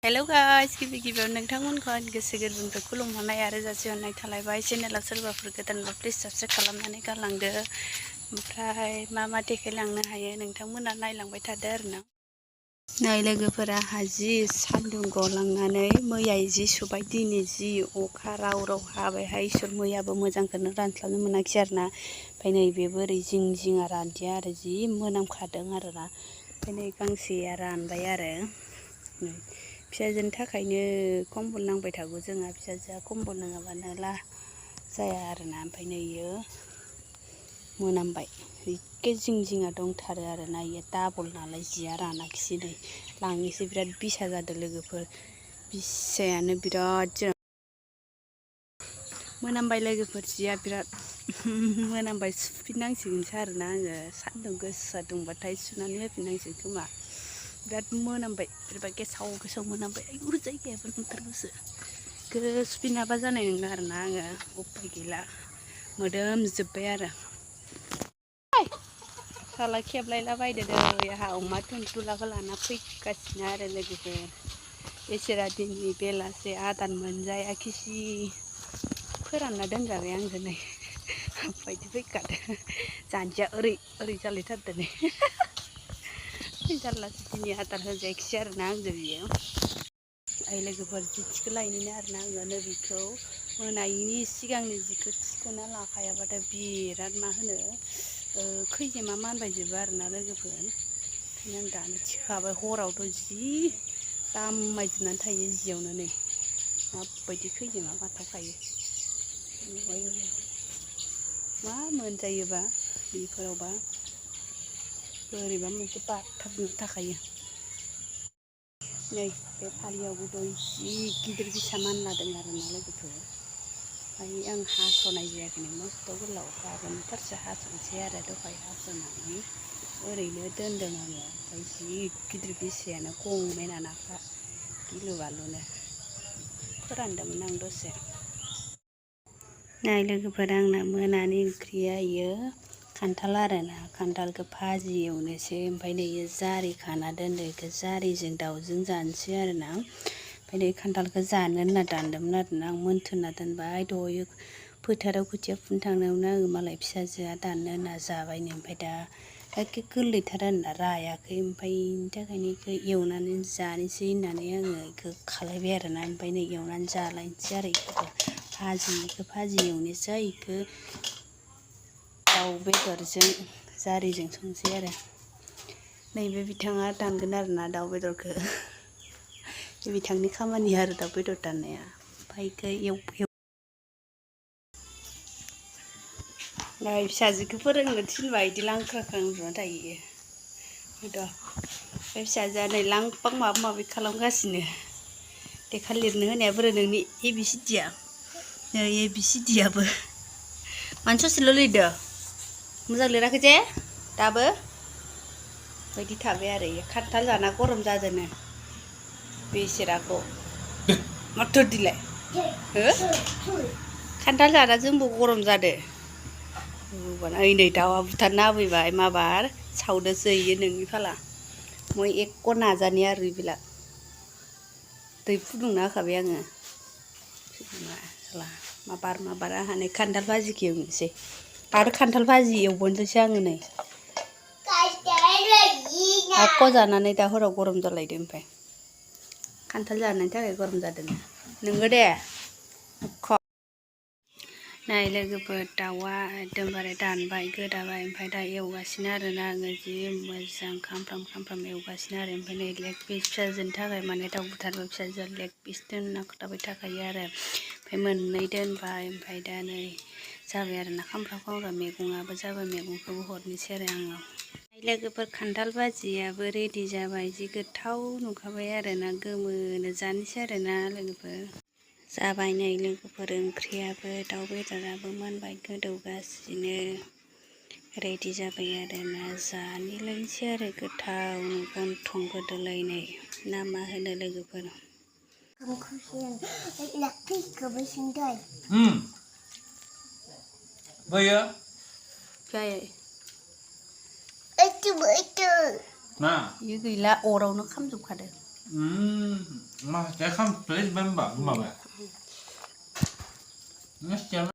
Hello guys गिबियाव नोंथांमोनखौ गोसो गोरबोनिफ्राय खुलुमहरनाय आरो जासिहरनाय थालायबाय चेनेलाव सोरबाफोर गोदानबा प्लिज साबस्क्राइब खालामनानै गालांदो ओमफ्राय मा देखायलांनो हायो नोंथांमोना नायलांबाय थादो आरोना नै लोगोफोरा जि सान्दुं गलांनानै मैया जि सुबाय दिनै जि अखा राव हाबायहाय इसोर मैयाबो मोजांखौनो रानस्लाबनो मोनाखिसै आरोना ओमफ्राय नैबेबो ओरै जिङा रानदिया आरो जि मोनामखादों आरोना ओमफ्राय नै गांसेया रानबाय आरो फिसाजोनि थाखायनो कम्बल नांबाय थागौ जोंहा फिसाजोआ कम्बल नङाबानो जाया आरोना ओमफ्राय नैयो मोनामबाय एखे जिङा दंथारो आरोना इयो डाबल नालाय जिया रानाखिसै नै लांनोसै बिराद बिसा जादों लोगोफोर बिसायानो बिराद मोनामबाय लोगोफोर जिया बिराद मोनामबाय सुफिननांसिगोनसो आरोना आङो सान्दुं गोसा दुंबाथाय सुनानै होफिननांसिगोन खोमा बिराद मोनामबाय बोरैबा गेसाव मोनामबाय आयु जायगायाबो नंथारगौसो सुफिनाबा जानाय नंला आरोना आङो उपाय गैला मोदोमजोब्बाय आरो साला खेबलायला बायदो आंहा अमा थुनथुलाखौ लाना फैगासिनो आरो लोगोफोर इसोरा दिनै बेलासे आदार मोनजायाखिसै फोरानना दोनजाबाय आंजों नै बायदि फैखादो जानजिया ओरै जालायथारदो नै जारलासो दिनै आदार होजायाखिसै आरोना आंजों बियो ओइ लोगोफोर जि थिखो लायनोनो आरोना आङो नैबेखौ मोनायिनि सिगांनो जिखौ थिखोना लाखायाबाथाय बिराद मा होनो खैजेमा मानबायजोबो आरोना लोगोफोर ओंखायनो आं दानो थिखाबाय हरावथ' जि दामायजोबनानै थायो जियावनो नै माबायदि खैजेमा बाथावखायो मा मोनजायोबा बेफोरावबा बोरैबा मोनसे बाथाबना थाखायो नै बे फालियावबो दय जि गिदिर बिसा मानलादों आरोना लोगोफोर ओमफ्राय आं हास'नाय जायाखै मस्थ' गोलाव गाबोनफोरसो हास'नोसै आरो दहाय हास'नानै ओरैनो दोनदों आङो ओमफ्राय जि गिदिर बिसायानो गंमेना नाखा गिलु बालुनो फोरानदोंमोन आं दसे नै लोगोफोर आंना मोनानि ओंख्रिया इयो खान्थाल आरोना खान्थालखौ भाजि एवनोसै ओमफ्राय नै जारि खाना दोनदो बेखौ जारिजों दाउजों जानोसै आरोना ओमफ्राय नै खान्थालखौ जानो होनना दानदोंमोन आरोना आं मोनथोना दोनबाय दहाय फोथाराव खोथिया फुनो थांनायावनो आङो मालाय फिसाजोआ दाननो होनना जाबायनो ओमफ्राय दा एखे गोरलैथार आरोना रायाखै ओमफ्राय बेनि थाखायनो बेखौ एवनानै जानोसै होननानै आङो बेखौ खालायबाय आरोना ओमफ्राय नै एवनानै जालायनोसै आरो बेखौ भाजि एवनोसै बेखौ दाउ बेदरजों जारिजों संसै आरो नैबे बिथाङा दानगोन आरोना दाउ बेदरखौ बे बिथांनि खामानि आरो दाउ बेदर दाननाया ओमफ्राय बेखौ नै फिसाजोखौ फोरोंनो थिनबाय बिदि लांख्रां उन्दुना थायो दा बे फिसाजोआ नै लांफां माबा खालामगासिनो लेखा लिरनो होनाया बोरो नोंनि ABCDया नै ABCDयाबो मानो ससेल' लिरदो मोजां लिराखै जे दाबो बायदि थाबाय आरो इयो खान्थाल जाना गरम जादोंनो बेसेराखौ माथो दिलाय हो खान्थाल जाना जोंबो गरम जादो ओइ नै दाउआ बुथारना होफैबाय माबार सावदोसो इयो नोंनि फाला मै एक्क' नाजानाय आरो बेला दै फुदुंना होखाबाय आङो माबार आंहा खान्थाल भाजिखौ एवनोसै आरो खान्थाल भाजि एवबोनोसैसो आङो नै एक्क' जानानै दा हराव गरम जालायदो ओमफ्राय खान्थाल जानायनि थाखाय गरम जादों नोंगो दे नै लोगोफोर दाउआ एकदमबारे दानबाय गोदाबाय ओमफ्राय दा एवगासिनो आरोना आङो जि मोजां खामफ्राम एवगासिनो आरो ओमफ्राय नै लेग पिस फिसाजोनि थाखाय माने दाउ बुथारबाय फिसाजोआ लेग पिस दोनना खोथाबाय थाखायो आरो ओमफ्राय मोननै दोनबाय ओमफ्राय दा नै जाबाय आरोना खामफ्राम मैगङाबो जाबाय मैगंखौबो हरनोसै आरो आङो लोगोफोर खान्थाल भाजियाबो रेडि जाबाय जि गोथाव नुखाबाय आरोना गोमोनो जानोसै आरोना लोगोफोर जाबाय नै लोगोफोर ओंख्रियाबो दाउ बेदराबो मोनबाय गोदौगासिनो रेडि जाबाय आरोना जानिलायनोसै आरो गोथावनो गन्थं गोदोलायनाय ना मा होनो लोगोफोर Bây जाय Nah. इयो गैला अरावनो खामजोबखादो Ma, jag kan inte bli bämba, mamma. Nu ska jag